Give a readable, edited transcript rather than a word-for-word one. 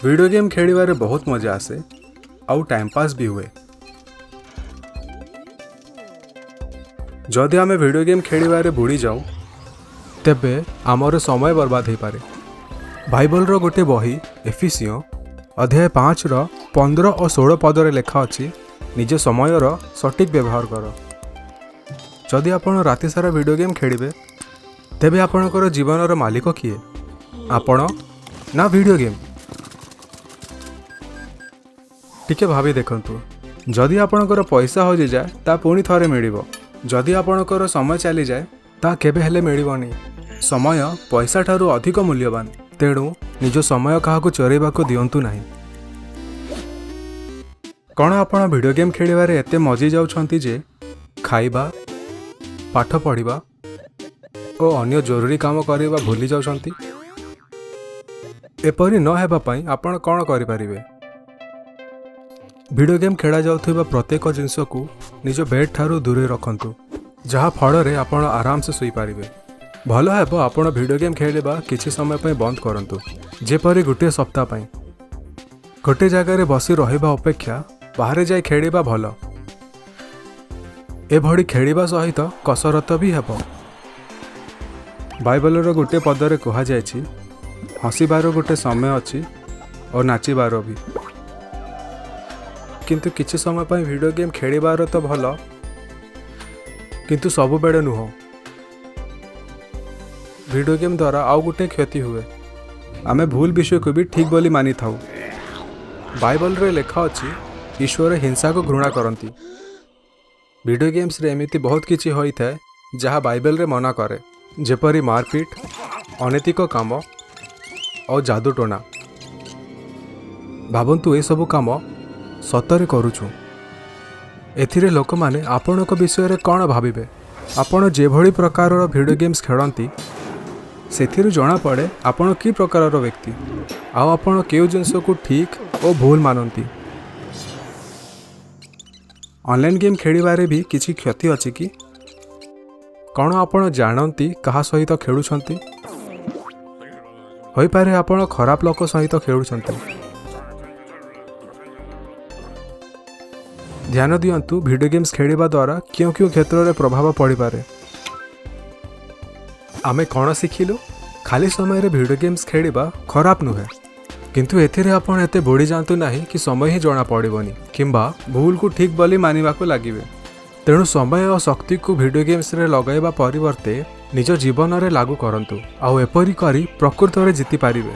Video game ଖେଳିବାରେ ବହୁତ ମଜା ଆସେ ଆଉ ଟାଇମ୍ ପାସ୍ ବି ହୁଏ। ଯଦି ଆମେ ଭିଡ଼ିଓ ଗେମ୍ ଖେଳିବାରେ ବୁଡ଼ି ଯାଉ, ତେବେ ଆମର ସମୟ ବର୍ବାଦ ହୋଇପାରେ। ବାଇବଲର ଗୋଟେ ବହି ଏଫିସିଓ ଅଧ୍ୟାୟ 5ର 15 ଓ 16 ପଦରେ ଲେଖା ଅଛି, ନିଜ ସମୟର ସଠିକ୍ ବ୍ୟବହାର କର। ଯଦି ଆପଣ ରାତିସାରା ଭିଡ଼ିଓ ଗେମ୍ ଖେଳିବେ, ତେବେ ଆପଣଙ୍କର ଜୀବନର ମାଲିକ କିଏ, ଆପଣ ନା ଭିଡ଼ିଓ ଗେମ୍? ଟିକେ ଭାବି ଦେଖନ୍ତୁ, ଯଦି ଆପଣଙ୍କର ପଇସା ହଜିଯାଏ ତା ପୁଣି ଥରେ ମିଳିବ। ଯଦି ଆପଣଙ୍କର ସମୟ ଚାଲିଯାଏ ତା କେବେ ହେଲେ ମିଳିବନି। ସମୟ ପଇସା ଠାରୁ ଅଧିକ ମୂଲ୍ୟବାନ, ତେଣୁ ନିଜ ସମୟ କାହାକୁ ଚୋରେଇବାକୁ ଦିଅନ୍ତୁ ନାହିଁ। କ'ଣ ଆପଣ ଭିଡ଼ିଓ ଗେମ୍ ଖେଳିବାରେ ଏତେ ମଜି ଯାଉଛନ୍ତି ଯେ ଖାଇବା, ପାଠ ପଢ଼ିବା ଓ ଅନ୍ୟ ଜରୁରୀ କାମ କରିବା ଭୁଲି ଯାଉଛନ୍ତି? ଏପରି ନ ହେବା ପାଇଁ ଆପଣ କ'ଣ କରିପାରିବେ? ଭିଡ଼ିଓ ଗେମ୍ ଖେଳାଯାଉଥିବା ପ୍ରତ୍ୟେକ ଜିନିଷକୁ ନିଜ ବେଡ୍ ଠାରୁ ଦୂରେଇ ରଖନ୍ତୁ, ଯାହାଫଳରେ ଆପଣ ଆରାମସେ ଶୋଇପାରିବେ। ଭଲ ହେବ ଆପଣ ଭିଡ଼ିଓ ଗେମ୍ ଖେଳିବା କିଛି ସମୟ ପାଇଁ ବନ୍ଦ କରନ୍ତୁ, ଯେପରି ଗୋଟିଏ ସପ୍ତାହ ପାଇଁ। ଗୋଟେ ଜାଗାରେ ବସି ରହିବା ଅପେକ୍ଷା ବାହାରେ ଯାଇ ଖେଳିବା ଭଲ। ଏଭଳି ଖେଳିବା ସହିତ କସରତ ବି ହେବ। ବାଇବଲର ଗୋଟିଏ ପଦରେ କୁହାଯାଇଛି, ହସିବାର ଗୋଟେ ସମୟ ଅଛି ଓ ନାଚିବାର ବି। କିନ୍ତୁ କିଛି ସମୟ ପାଇଁ ଭିଡ଼ିଓ ଗେମ୍ ଖେଳିବାର ତ ଭଲ, କିନ୍ତୁ ସବୁବେଳେ ନୁହଁ। ଭିଡ଼ିଓ ଗେମ୍ ଦ୍ୱାରା ଆଉ ଗୋଟେ କ୍ଷତି ହୁଏ, ଆମେ ଭୁଲ ବିଷୟକୁ ବି ଠିକ୍ ବୋଲି ମାନିଥାଉ। ବାଇବଲରେ ଲେଖା ଅଛି, ଈଶ୍ୱର ହିଂସାକୁ ଘୃଣା କରନ୍ତି। ଭିଡ଼ିଓ ଗେମ୍ସରେ ଏମିତି ବହୁତ କିଛି ହୋଇଥାଏ ଯାହା ବାଇବେଲରେ ମନା କରେ, ଯେପରି ମାରପିଟ, ଅନୈତିକ କାମ ଆଉ ଯାଦୁଟୋଣା। ଭାବନ୍ତୁ, ଏସବୁ କାମ ସତରେ କରୁଛୁ। ଏଥିରେ ଲୋକମାନେ ଆପଣଙ୍କ ବିଷୟରେ କ'ଣ ଭାବିବେ? ଆପଣ ଯେଭଳି ପ୍ରକାରର ଭିଡ଼ିଓ ଗେମ୍ସ ଖେଳନ୍ତି, ସେଥିରୁ ଜଣାପଡ଼େ ଆପଣ କି ପ୍ରକାରର ବ୍ୟକ୍ତି ଆଉ ଆପଣ କେଉଁ ଜିନିଷକୁ ଠିକ୍ ଓ ଭୁଲ ମାନନ୍ତି। ଅନଲାଇନ୍ ଗେମ୍ ଖେଳିବାରେ ବି କିଛି କ୍ଷତି ଅଛି କି? କ'ଣ ଆପଣ ଜାଣନ୍ତି କାହା ସହିତ ଖେଳୁଛନ୍ତି? ହୋଇପାରେ ଆପଣ ଖରାପ ଲୋକ ସହିତ ଖେଳୁଛନ୍ତି। ଧ୍ୟାନ ଦିଅନ୍ତୁ, ଭିଡ଼ିଓ ଗେମ୍ସ ଖେଳିବା ଦ୍ୱାରା କେଉଁ କେଉଁ କ୍ଷେତ୍ରରେ ପ୍ରଭାବ ପଡ଼ିପାରେ। ଆମେ କ'ଣ ଶିଖିଲୁ? ଖାଲି ସମୟରେ ଭିଡ଼ିଓ ଗେମ୍ସ ଖେଳିବା ଖରାପ ନୁହେଁ, କିନ୍ତୁ ଏଥିରେ ଆପଣ ଏତେ ବୁଡ଼ି ଯାଆନ୍ତୁ ନାହିଁ କି ସମୟ ହିଁ ଜଣାପଡ଼ିବନି କିମ୍ବା ଭୁଲକୁ ଠିକ୍ ବୋଲି ମାନିବାକୁ ଲାଗିବେ। ତେଣୁ ସମୟ ଓ ଶକ୍ତିକୁ ଭିଡ଼ିଓ ଗେମ୍ସରେ ଲଗାଇବା ପରିବର୍ତ୍ତେ ନିଜ ଜୀବନରେ ଲାଗୁ କରନ୍ତୁ ଆଉ ଏପରି କରି ପ୍ରକୃତରେ ଜିତିପାରିବେ।